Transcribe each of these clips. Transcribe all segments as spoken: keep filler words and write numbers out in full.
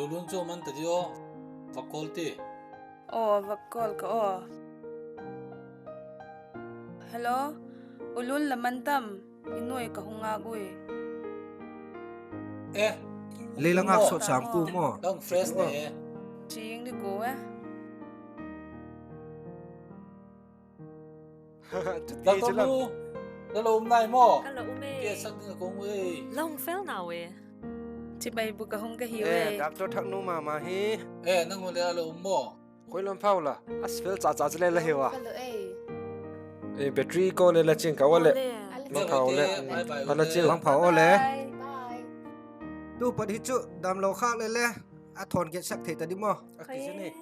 U Lun chu man ta di aw. Va call ti. Aw, va call ka aw. Hello, U Lun la man tam? I nuai ka hung ngâk ui. E, lei la ngâk sawt sam pu maw? Dang fresh ne e. Ching di ko e. Doctor nu, la la um nai maw? Ka la um e. Ke sak ding a kong e. La hung fel nau e. Chibai bu ka hung ka hiu e. Doctor Thaknu mama hi. E, nang u le a la um maw? Khoi lam phau la, a fel cha cha chu le la hiu a. E, battery ko le la ching ka wa le. Mangpha u le. A la ching mangpha u le. Tu pat hi chu damlo khâk le le, a thawn get sak thei ta di maw? A kizin hi.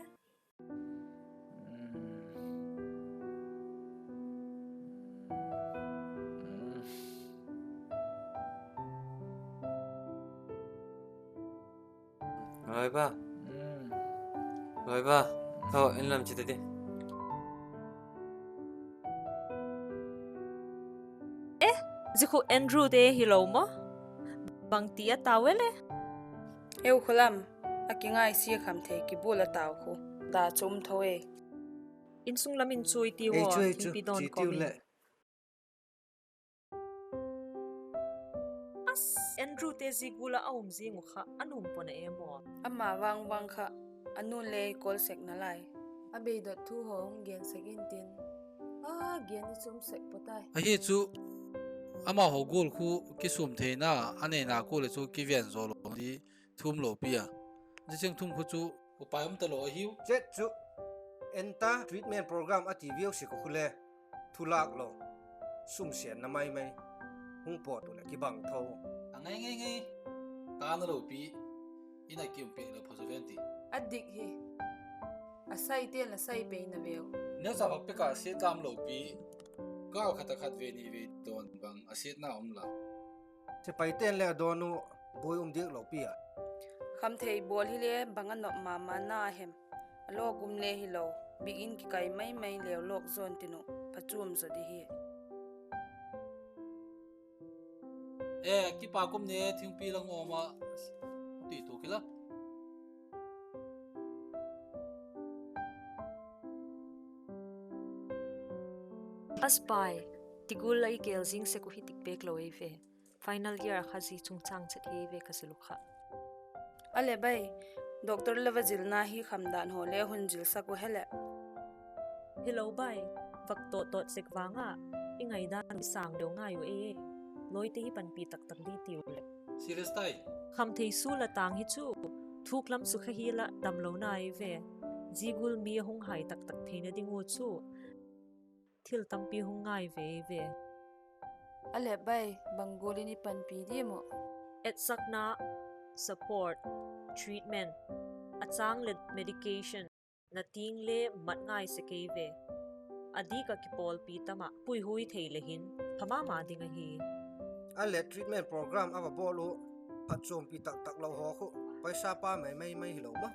Loi pa. Loi pa. Tho, in lam chi ta di. E, zia khu Andrew te hilo maw? Bangti a tau e le? Eu khu lam, a kingaisia kham thei kibual a tau khu. Da chu um tho e. Insung lam in chui tiu a, thingpi dawn kawm in. As, Andrew te zia gual ah a um zing uh kha a nuam pua na e maw? Ama vang vang kha a nu'n le ei call sek nalai. A beidot thu haw hung gen sek intin, a gen i chu um sek pua tai. Ahi chu, amahaw gual khu kisûm theina a neina kua leh chu kiven zaw lo di thu um lo pi a. Zia cheng thum khu chu upai um talo ahiu. Chet chu, enta treatment program a ti viau sek khu le, thu lâk lo, sum senna mai mai hung pawt u leh kibang tho. A ngai ngai ngai, ta na lo pi, in a kium pek lo pha zaw ven ti. A dik hi. A saite'n la sai pei na veu. Neucha vak pek a siat lam lo pi, kâl khat a khat vei ni vei dawn bang a siatna um la. Sepaite'n le a dawn u, buai um diak lo pi a. Khamthei bawl hile bang a nop ma ma na hem. A lawk um le hilo, biakin kikai mai mai leu lawk zawn tin uh, phachuam zaw di hi. E, kipak um ne, thingpi la ngawm a, ti tu kila. Aspai, ti gual a i gel zing sek uh hi dik bêk lo ei ve. Final year a kha zia chungchâng chet hi ei ve ka zil uh kha. A leh bai, doctor la va zilna hi khamdan haw le hun zilsak uh he leh. Hilo bai, vak tawt tawt sek vang ah, i ngaidan sâng deu ngai uh e. Lawite hi panpi tak tak di tiu leh. Serious tai. Khamthei sul a tâng hi chu, thuk lam chu kha hial ah damlona ei ve. Zia gual mi a hung hai tak tak theina ding ua chu, thil tampi hung ngai ve ei ve. A leh bai, bang gual in i panpi diam uh? Etsakna, support, treatment, a châng leh medication, na tiang le mat ngai sek ei ve. A dik ah kipawlpi tam ah puihuai thei leh hin, pha ma ma ding ahi. A leh treatment program a va bawl uh, phatchuampi tak tak lo haw khu, paisa pa mai mai mai hilo ma.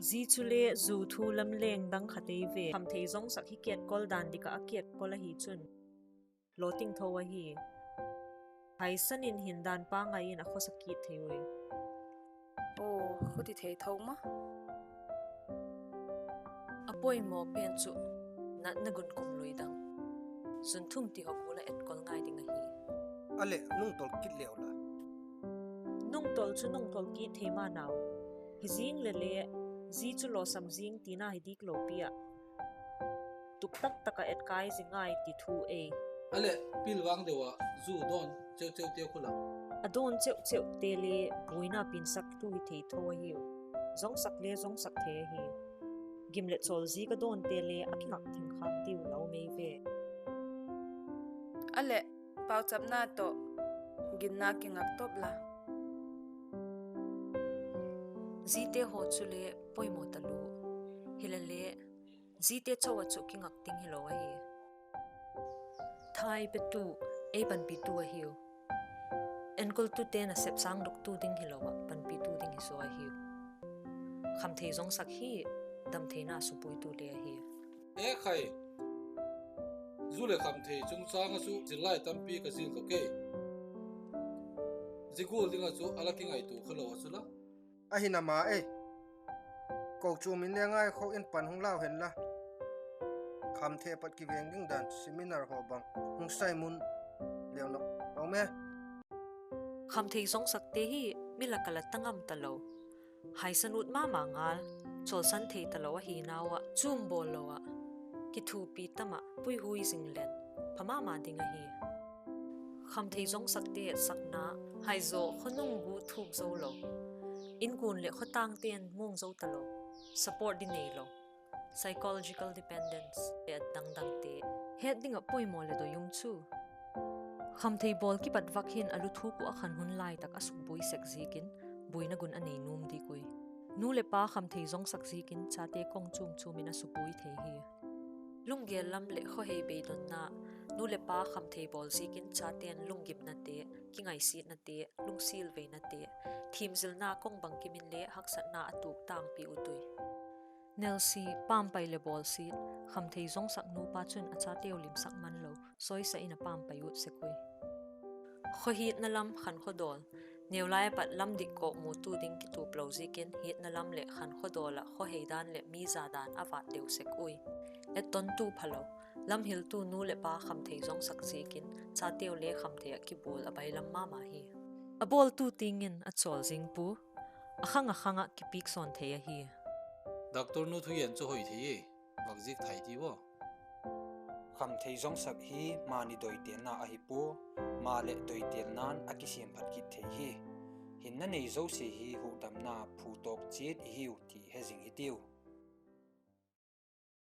Zia chule zu thu lam leng dang khat ei ve. Khamthei zongsak hi kiatkol dan dik ah a kiatkol ahi chun, lawting tho ahi. Haisan in hin dan pa ngai in a khawsa kit thei ui. Aw, khuti thei tho ma. A poimaw pen chu, natna gun kum lui dang, zun thum ti haw gual ah enkol ngai ding ahi. A leh nungtol kit leu la? Nungtol chu nungtol kit thei ma nau. Hi zing leh le, zia chu lawsam zing tina hi dik lo pi ah, tuk tak tak ah etkai zing ngai ti thu ei. A leh pilvang deu ah zu dawn cheu cheute khu la? A dawn cheu cheute le buaina pinsaktu hi thei tho ahiu. Zongsak le zongsak thei ahi. Gim leh chawl zik a dawnte le a kingak thengkhâk diu la um ei ve. A leh, pauchapna tawh ginna kingak top la? Ziate haw chule poimaw talua, hilele, ziate chau ah chu kingak ding hilo ahi. Thai petu, ei panpitu ahiu. Enkoltute nasep sângdoktu ding hilo ah panpitu ding hi zaw ahiu. Khamthei zongsak hi, damtheina subuaitu le ahi. E khai, zu leh khamthei chungchâng ah chu zillai tampi ka zil tawh kei. Zia gual ding ah chu a la kingaitua kha lo a chu la. Ahi nama e, kochuam in le ngaikhawk in pan hung lau hen la, khamthei pat kiveng ding dan seminar haw bang hung sai mun leu nak um e. Khamthei zongsakte hi mi lak ah la ta ngam talo, haisan ut ma ma ngal, chawlsan thei talo ahi nau ah chuam bawl lo ah, kithuapi tam ah puihui zing leng pha ma ma ding ahi. Khamthei zongsakte etsakna, haizaw khonung gu thuk zo lo, inkuan leh khawtangte'n muang zo talo, support di neilo, psychological dependence leh a dang dangte, het ding ah poimaw leh doi um chu. Khamthei bawl kipat vak hin a luthuk uh a khan hun lai tak a sukbuai sek ziakin buaina gun a nei nuam dik ui. Nu leh pa khamthei zongsak ziakin chate kong chuam chuam in a sukbuai thei hi. Lunggel lam leh khawhei beidonna, nu leh pa khamthei bawl ziakin chate'n lunggimnate, kingaisiatnate, lungsial veinate, thiamzilna kong bangkim in le haksatna a tuak tangpi ut ui. Nelsi, pampai leh bawlsiat, khamthei zongsak nupa chun a chateu limsak man lo, sawisai in a pampai ut sek ui. Khawhiatna lam khankhawdawl, neu lai a pat lam dik kawkmutu ding kitup lo ziakin hiatna lam leh khankhawdawl ah khawhei dan leh mi za dan a vât deu sek ui. Ettontu phalo, lamhiltu nu leh pa khamthei zongsak ziakin chateu le khamthei ah kibual a bailam ma ma hi. A bawltu tiang in a chawl zing pua, a khang a khang ah kipiak sawn thei ahi. Doctor nu thugen chu hoi thei e, vak ziak thai ti ua. Khamthei zongsak hi mani doitelna ahi pua, maleh doitelna'n a kisiam phat kit thei hi. Hinna nei zosia hi hukdamna phutawk chiat i hiu ti he zing hitiu.